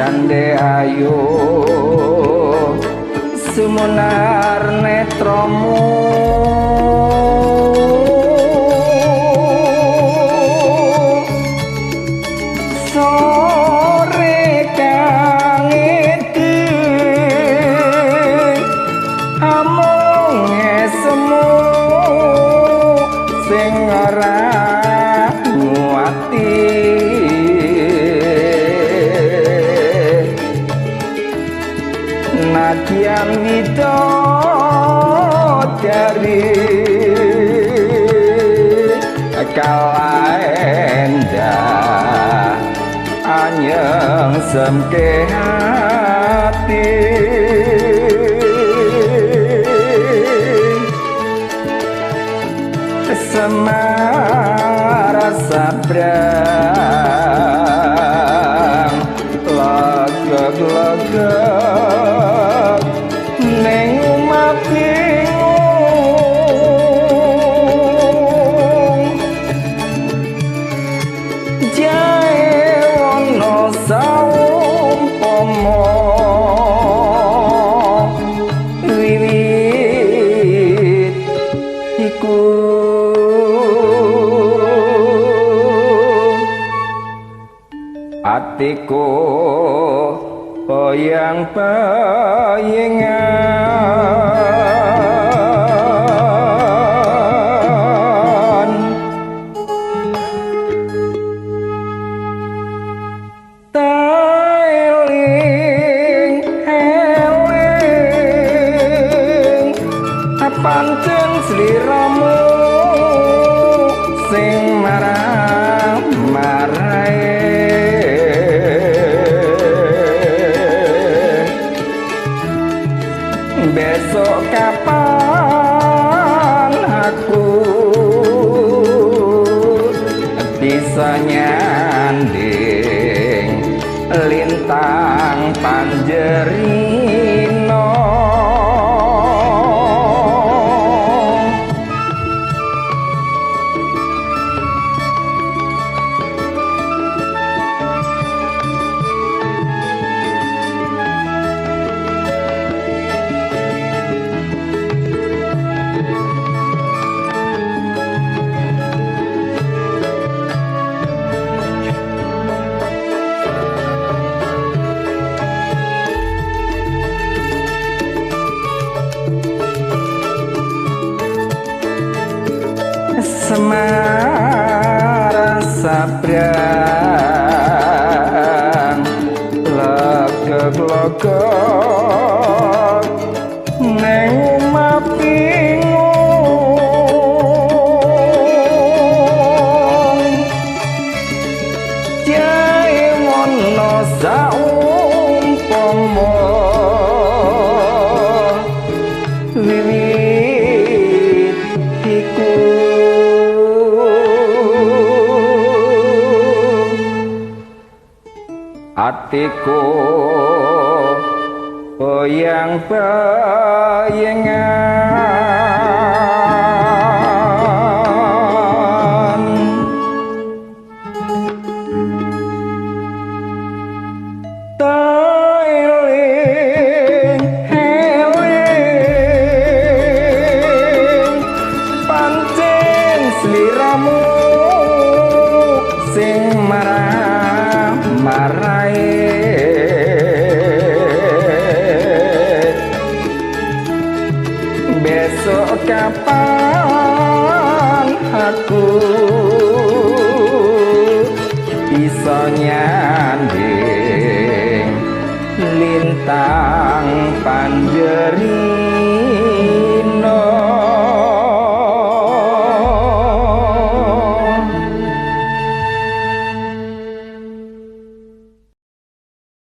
Gande ayu sumunar netramu, sore kang edi amung esemu sing ora nguati. Nadyan widodari kala endah anyeng semke hati. Semar sabrang legeg-legeg ning omah bingung, jae ana saumpama wiwit iku atiku goyang payengan. Taeling eling pancen sliramu sing marang marae. Besok kapan aku bisa nyanding lintang panjerino. Semar sabrang legeg-legeg ning omah bingung, jae wono saumpama wiwit iku atiku goyang bayengan. Taeling eling pancen sliramu sing marang marae. Besok kapan aku bisa nyanding lintang panjerino.